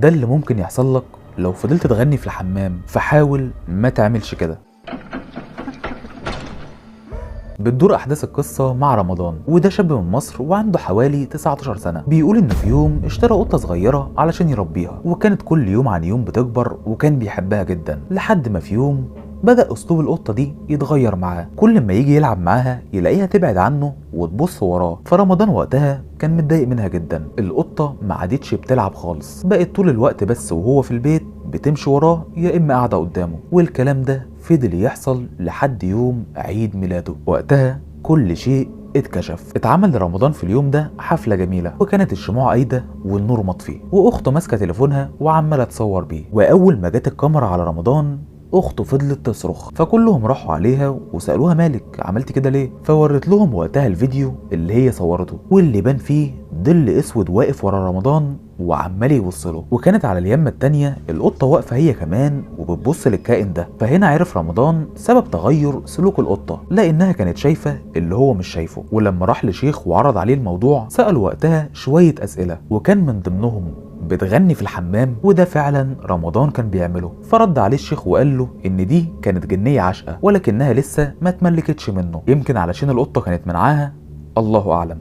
ده اللي ممكن يحصل لك لو فضلت تغني في الحمام، فحاول ما تعملش كده. بتدور احداث القصة مع رمضان، وده شاب من مصر وعنده حوالي 19 سنة. بيقول انه في يوم اشترى قطة صغيرة علشان يربيها، وكانت كل يوم عن يوم بتكبر وكان بيحبها جدا، لحد ما في يوم بدأ أسلوب القطة دي يتغير معاه. كل ما يجي يلعب معاها يلاقيها تبعد عنه وتبص وراه. فرمضان وقتها كان متضايق منها جدا. القطة ما عادتش بتلعب خالص، بقت طول الوقت بس وهو في البيت بتمشي وراه يا إما قاعدة قدامه. والكلام ده فضل يحصل لحد يوم عيد ميلاده. وقتها كل شيء اتكشف. اتعمل لرمضان في اليوم ده حفلة جميلة، وكانت الشموع قايدة والنور مطفي، وأخته ماسكة تليفونها وعمالة تصور بيه. وأول ما جت الكاميرا على رمضان اخته فضلت تصرخ، فكلهم راحوا عليها وسالوها مالك عملت كده ليه؟ فورت لهم وقتها الفيديو اللي هي صورته، واللي بان فيه ظل اسود واقف ورا رمضان وعمال يبص له. وكانت على اليمه التانية القطة واقفة هي كمان وبتبص للكائن ده. فهنا عرف رمضان سبب تغير سلوك القطة، لانها كانت شايفه اللي هو مش شايفه. ولما راح لشيخ وعرض عليه الموضوع ساله وقتها شوية اسئلة، وكان من ضمنهم بتغني في الحمام، وده فعلا رمضان كان بيعمله. فرد عليه الشيخ وقال له ان دي كانت جنية عشقة، ولكنها لسه ما اتملكتش منه، يمكن علشان القطة كانت منعاها، الله اعلم.